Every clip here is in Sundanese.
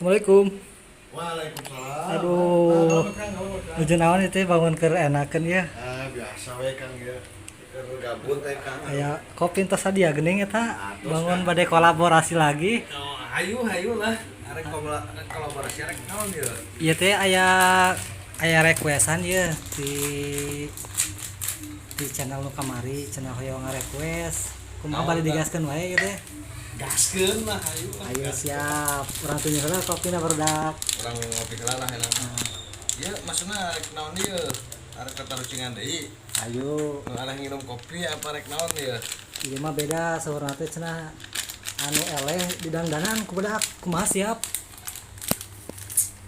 Assalamualaikum. Waalaikumsalam. Aduh. Naon, Kang? Naon, Kang? Nuju naon itu bangun keur enakeun ya. Ah, biasa we, Kang, ya. Keur gabut teh, Kang. Aya kopi tos sadia geuning eta. Atos, Bangun Kang. Bade kolaborasi lagi. Oh, ayo ayo lah. Arek kolaborasi arek naon ieu? Ieu teh aya aya requestan ieu di channel nu kamari, channel hoyong ngarequest. Kumaha Naon, bade Kang? Digaskeun wae ieu teh? Gaskeun lah, ayo lah. Ayo siap. Urang tunjuk heula kopina, barudak. Urang ngopi heula lah enak. Ieu maksudna arek naon ieu? Arek tatarucingan deui. Ayo. Nu arek nginum kopi apa arek naon ieu? Ieu mah beda, saurna teh cenah anu eleh didangdanan ku budak. Kumaha, siap?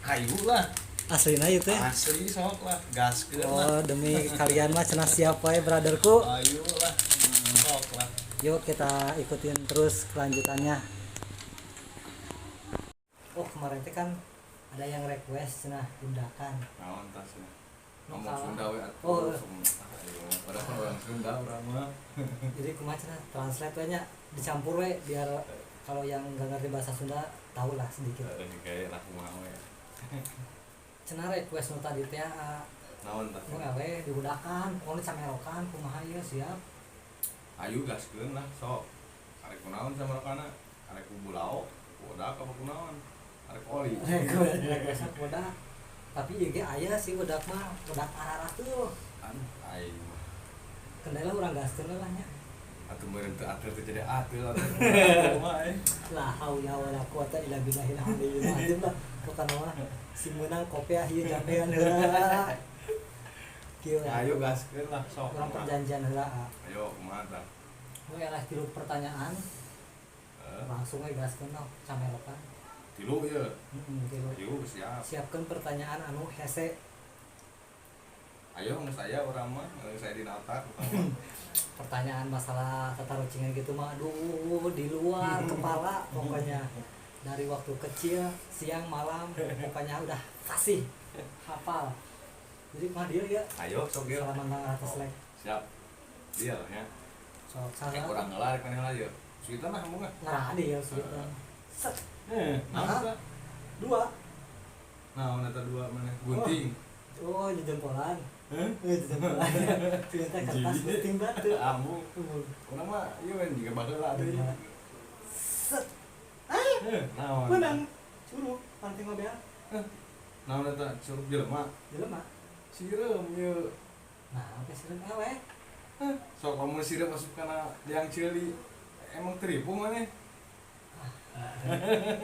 Hayu lah. Aslina ieu teh. Asli, sok lah, gaskeun lah. Oh, demi kalian mah cenah siap wae, brotherku. Ayo lah. Sok lah. Yuk, kita ikutin terus kelanjutannya. Oh, kemarin teh kan ada yang request cenah undakan. Naon tasnya? Nu Ngomong kalah. Sunda we atuh. Oh. Ayo, padahal kan orang Sunda urang mah. Jadi kumaha cenah translate we nya, dicampur we biar kalau yang nggak ngerti bahasa Sunda tahu lah sedikit. Eh, gaya lah, kumaha we. Cenah request nu tadi teh ah, Naon tah? Nu eleh diudakan, pokoknya camerokan, kumaha ieu, siap? Ayo gaskeun lah, sok. Arek kunaon sama rokana? Arek ku bulao, ku odak apa kunaon? Arek oli. Request request bodak. Tapi ieu ge aya sih bodak mah, bodak arah tuh. Aduh, aing mah. Kendala urang gaskeun lah nya. Atuh meureun teu atur teh jadi atur atuh. Kumaha eh? La haula wala quwata illa billahil aliyyil azim lah. Pokokna mah si meunang kopiah ieu jambean heula. Kieu ya. Ayo gaskeun lah, sok. Urang perjanjian heula ah. Ayo kumaha tah? Nu eleh tilu pertanyaan Eh, langsung we gaskeun noh camerokan. Tilu ieu. Heeh, tilu. Ayo siap. Siapkeun pertanyaan anu hese. Ayo geus aya urang mah, geus saya dina otak. Pertanyaan masalah tatarucingan gitu mah aduh, di luar kepala pokoknya, dari waktu kecil, siang malam, pokoknya udah fasih hafal. Jadi mah dia ya. Ayo sok ieu. Salaman 500 like. Siap. Deal ya. Sok Eh, salah. urang heula rek maneh heula ieu. Suitan lah embung ah. Ngarah dia suitan set. Eh, naon Nah. eta? Dua. Naon eta dua maneh? Gunting. Oh, jejempolan. Heh? Eh, jejempolan ternyata kertas gunting batu. Ambu. Urang mah ieu we jiga baheula atuh. Iya. Set. Heh, naon? Menang curug panting ngobel. Naon eta curug jelema? Jelema. Sireum ieu. Nah, oke, sireum eleh. Heh, sok lamun sireum asup kana liang ceuli. Emang teripu maneh?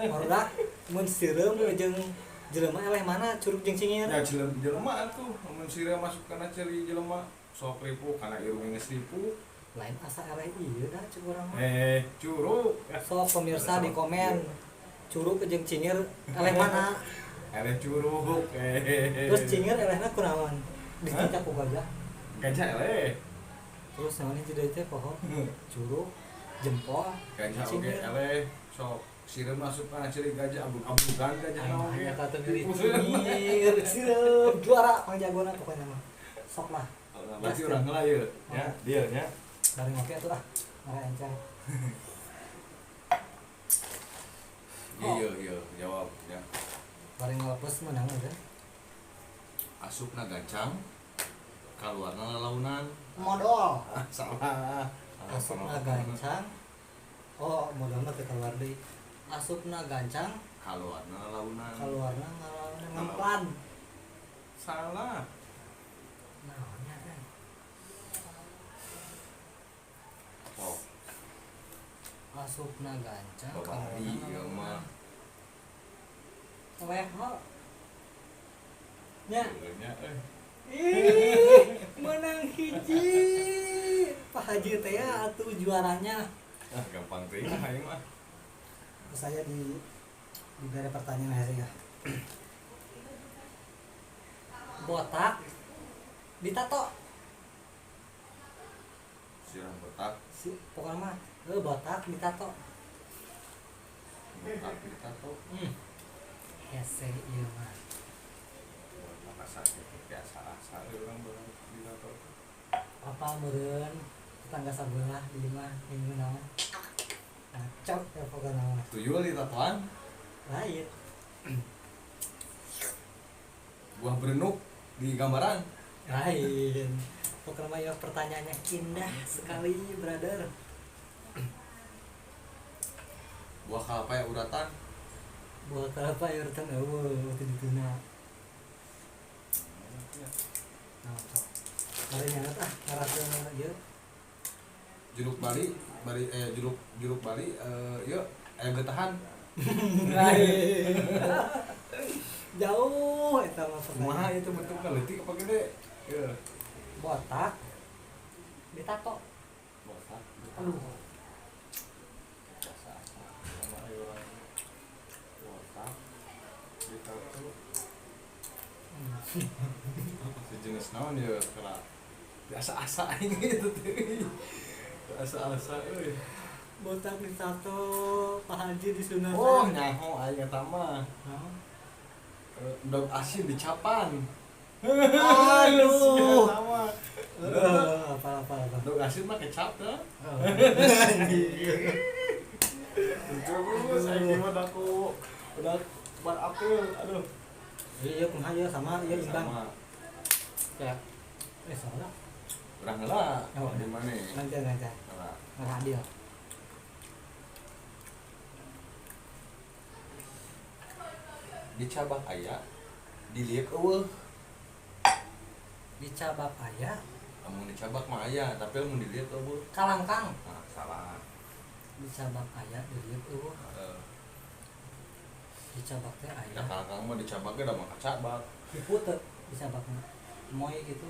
Barudak mun sireum jeung jelema eleh mana, curug jeung cingir? Ya jelema jelema atuh, lamun sireum masuk kana ceuli jelema sok ripu kana irung geus ripu. Lain asa eleh ieu dah cek urang mah. Eh, curug. Sok pemirsa di komen, curug jeung cingir eleh mana? Eleh curug. Eh. Terus cingir elehna kunaon? Ditincak ku gajah. Gajah eleh. Terus naon hiji deui teh poho? Curug, jempol, Gajah oge cingir. Eleh. Sok sireum masuk kana ceuli gajah, abug-abugan gajah Aing oge. hanya kata milih cingir, sireum, juara pangjagona pokoknya mah. Sok lah. Berarti urang heula ieu, ya, deal nya. Bari ngopi atuh ah. Mara encer. Iya, iya, jawab ya. Bari ngalepes menang udah. Asupna gancang, kaluarna lalaunan. Modal. Ah, salah. Asupna gancang. Oh, modal mah teu keluar deui. Asupna gancang, Kaluarna lalaunan. Keluarna ngalawan ngemplan. Salah. Naonnya eh? Oh, Asupna gancang, Bapak kaluarna Adi ieu mah. Leho. Nya. Nya eh. Ih, menang hiji. Pak Haji teh ya atuh juaranya. Ah, gampang teuing lah aing mah. Terus saya di diberi pertanyaan hese ya. Botak ditato. Sirah botak, Si pokoknya mah eh botak ditato. Botak ditato. Hese ieu mah. Botak asa biasa asa urang botak ditato. Apa meureun tetangga sabelah di imah minggu naon. Ngacok ya pokoknya mah. Tuyul ditatoan. Lain. Buah berenuk di gambaran. Lain. Pokoknya mah ya pertanyaannya indah sekali, brother. Buah kalapa ya uratan. Buah kelapa ya urutan eueuh teu dituna. Nah, sok. Mari nyangat ah ngarasa ieu. Jeruk Bali, Bali jeruk jeruk Bali ieu aya getahan. Lain. Jauh eta mah Kumaha pertanyaan. itu bentuknya leutik apa gede? Ieu. Botak. Ditato. Botak. Aduh. Biasa. Sama ayo orang. Botak. Ditato. Sejenis naon ya kira. Biasa asa aing itu teh. Biasa asa euy. Botak ditato, Pak Haji disunatan. Oh, nyaho aing eta mah. Naon? Endog asin dicapan. Aduh. Eta mah. Apa apa apa. Endog asin mah kecap dah. Oh. Terus aing mah aku udah bar apel, aduh. Iya, kumaha ieu sama ieu imbang. Sama. Ya. Salah. Urang heula. Oh. Di mana? Nanti nanti. Heula. Nggak adil. Dicabak aya, diliek eueuh. Dicabak aya, Lamun dicabak mah aya, tapi lamun diliek eueuh. kalangkang. Ah, salah. Dicabak aya, diliek eueuh. Heeh. Dicabak teh Da aya. kalangkang mah dicabaknya da mah kacabak. Dipute dicabakna. Moy gitu.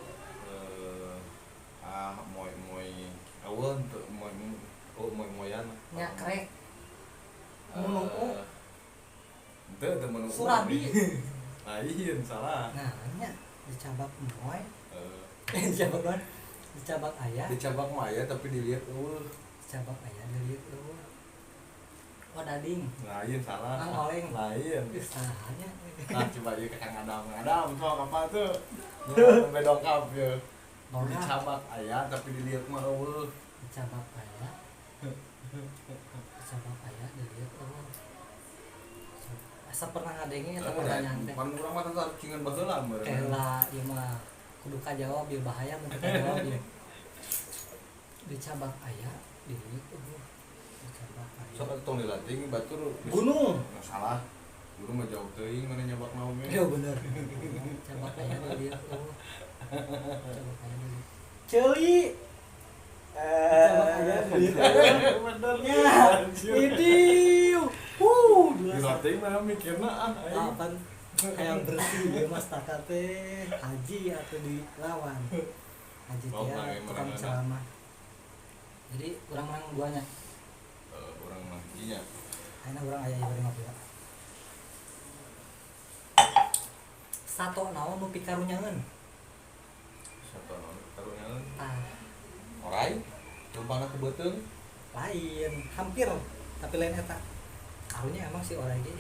Ah moy-moy eueuh teu moy oh moy-moyan. Nyakrek. Menunggu. Teu teu menunggu. Surabi. Lain salah. Nah, nya dicabak moy. Eh, Dicabak naon? Dicabak aya, dicabak mah aya tapi dilihat eueuh. dicabak aya diliek eueuh. Oh, dading. Lain salah. Mang oleng. Lain. Ih, salahnya. Nah, coba ieu ke Kang Adam. Adam sok apa tuh? Sampai dongkap ya. Boga. Dicabak aya tapi dilihat mah eueuh. Dicabak aya. Dicabak aya diliek eueuh. Asa pernah ngadenge eta pertanyaan teh. Pan urang mah tetap cingan baheula meureun. Kela ieu mah kudu kajawab ieu bahaya mun teu kajawab ieu. Dicabak aya diliek eueuh. Dicabak aya. Sok atuh tong dilatih batur Gunung. Nggak salah. Guru mah jauh teuing mana nyabak naon ge. Ya bener. Cabak aya diliek eueuh. Cabak aya diliek. Ceuli. Dicabak aya diliek eueuh. Bener. Ya, idiu. Wuh, dua Dilatih mah mikirna ah aing. Apaan kayak bersih ya mas taka teh haji atau dilawan haji Oh, teh nah, tukang emang ceramah jadi urang menang duanya. Urang mah hijinya. Ayeuna urang aya ieu bari ngopi ya. Sato naon nu pikarunyangeun Satu naon karunyaeun. tah Orai lumpangna ku beuteung. Lain hampir tapi lain eta karunya emang si orai ge.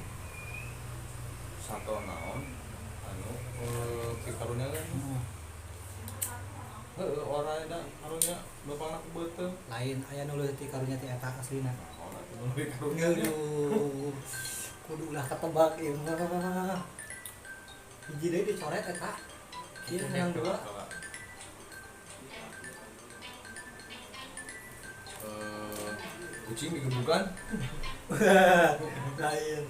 Satu naon anu pikarunyaeun. Heeh, orai da karunya lumpangna ku beuteung. Lain aya nu leutik karunya ti eta aslina. Naon atuh nu pikarunyaeun. Aduh, kudu ulah ketebak ieu mah. Hiji deui dicoret eta. Ieu menang dua. Eh, kucing digebukan. Lain.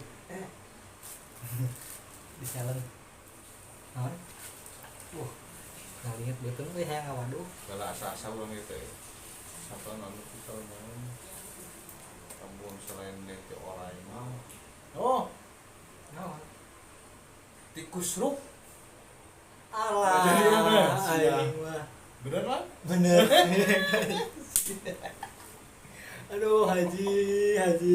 Di challenge. Naon? Ngalinget beuteung euy hayang ngawaduh. Bala asa-asa urang ieu teh. Satu naon pikarunyaeun. Amun selain ti orai mah. Oh, Naon? tikus ruk. Alah, Jadi apa? Sia. aing mah. Bener kan? Bener. Aduh, Haji, Haji.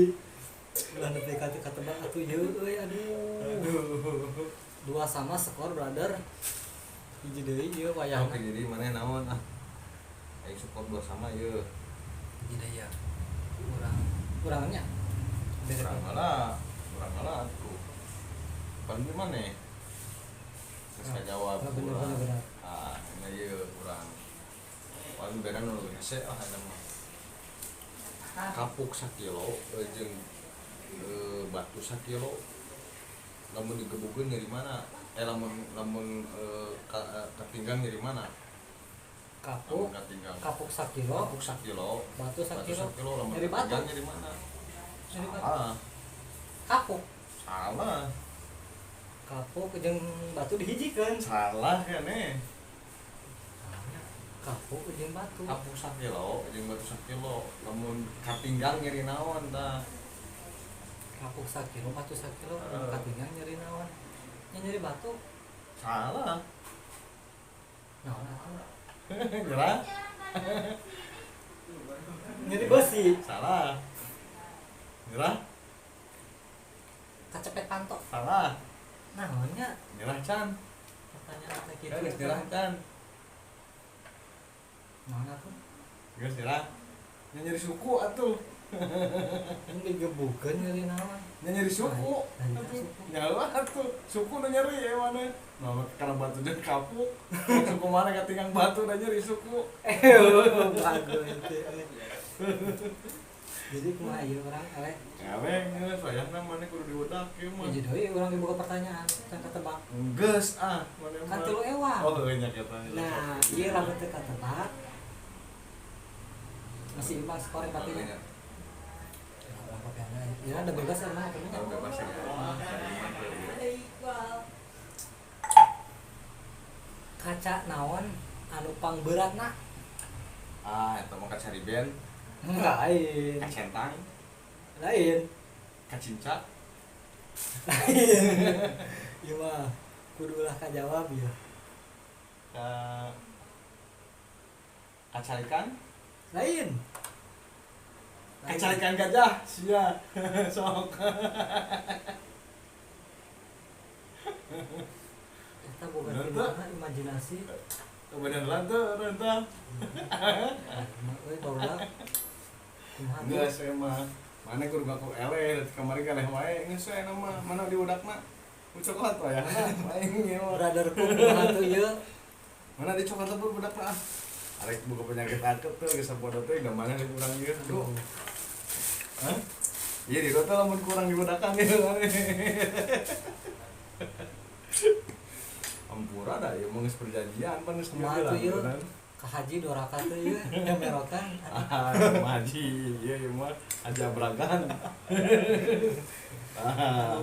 Ulah nepi ka teu katebak atuh ieu euy, aduh. Aduh. Dua sama skor brother. Hiji deui ieu wayahna. Oke, jadi mana naon ah. Aing skor dua sama ieu. Hiji deui ya. Urang urangnya. Beda. Urang lah, urang lah atuh. Pan di mana? Geus kajawab. Ah, bener, urang. bener, bener. Ah, ini ieu urang. Paling beda nu leuwih hese lah eta mah. Kapuk sakilo jeung batu sakilo. Lamun digebukeun nyeri mana? Lamun lamun katinggang nyeri mana? Kapuk. Lamun katinggang. Kapuk sakilo. Kapuk sakilo. Batu sakilo. Batu sakilo lamun nyeri batu. Katinggang nyeri mana? Nyeri batu. Salah. Kapuk. Salah. Kapuk jeung batu dihijikeun. Salah keneh. Kapuk jeung batu. Kapuk sakilo jeung batu sakilo. Lamun katinggang nyeri naon tah? Kapuk sakilo, batu sakilo, lamun katinggang nyeri naon? Nya nyeri batu. Salah. Naon atuh? Nyerah. Nyeri besi. Salah. Nyerah. Kacepet pantok. Salah. Naonnya? Nyerah can. Pertanyaan teh kitu. Geus nyerah can. Naon atuh? Geus nyerah. Nya nyeri suku atuh. Ini digebukeun nyeri naon? Nya nyeri suku. Nyawa atuh. Suku nu nyeri ya mana? Nah, karena batu jeung kapuk. Suku mana katinggang batu da nyeri suku. Bagus itu. Jadi kumaha ieu urang eleh? Eleh geus wayahna maneh kudu diudak ieu mah. Hiji deui urang dibuka pertanyaan, can katebak. Geus ah, maneh mah. Kan 3 ewang. Oh, heueuh nya kitu. Nah, ieu lamun teu katebak masih imbang skor berarti nya. Ya ada bebas emang atuh. Bebas ya. Kaca naon anu pangberatna? Ah, eta mah kaca riben. Lain. Kacentang. Lain. Kacinca. Lain. Ieu mah kudu lah kajawab ya. Kacarikan? Lain. Kacarikan gajah sia. Sok. Eta boga tina imajinasi. Bener lah tuh, rentah. Euy barudak. Kumaha tuh? Geus emang. Mana kudu ngaku eleh, kamari kaleh wae geus we mah. Mana diudakna? Ku coklat wayahna. Aing ieu mah. Brotherku kumaha tuh ieu? Mana di coklat lebur budakna ah. Arek boga penyakit akut tuh geus sapodo teh da mana di kurang ieu. Duh. Hah? Iya di kota lamun kurang diudakan ieu. Ampura dah ieu mah geus perjanjian pan geus Kumaha tuh ieu? Ka haji 2 rakaat teh ieu nya merokan. Ah, haji ieu mah haji abragan. Ah.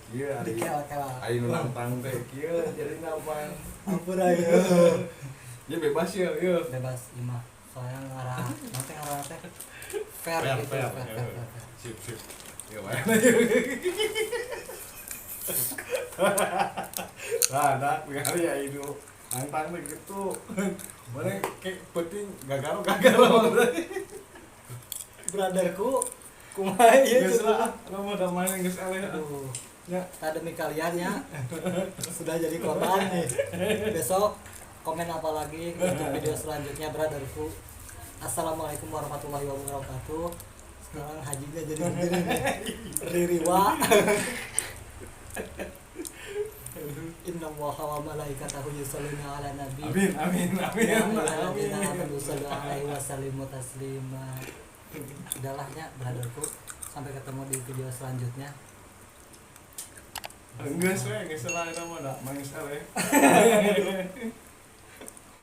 Kieu ari dikela-kela. Ari nu nantang teh kieu jadi napan. Ampura ieu. Ya bebas ya, ieu. Bebas ieu mah. Soalnya ngarah, nanti ngarah teh fair gitu, fair. Sip, sip. Ya wae. Nah, dah, kali ya itu. Nantang teh gitu. Mana kayak penting gagaro. Brotherku kumaha ieu geus lah, lu mah udah main geus eleh. Aduh. Ya, tak demi kalian ya. Sudah jadi korban nih. Besok komen apa lagi untuk video selanjutnya brotherku. Assalamualaikum warahmatullahi wabarakatuh. Sekarang hajinya jadi begini nih. Ririwa. Innallaha wa malaikatahu yusholluna 'alan nabi. Amin amin amin. Ya ayyuhalladzina amanu shallu 'alaihi wa sallimu taslima. Udahlah nya brotherku, sampai ketemu di video selanjutnya. Geus we, geus lah eta mah da, mangis eleh.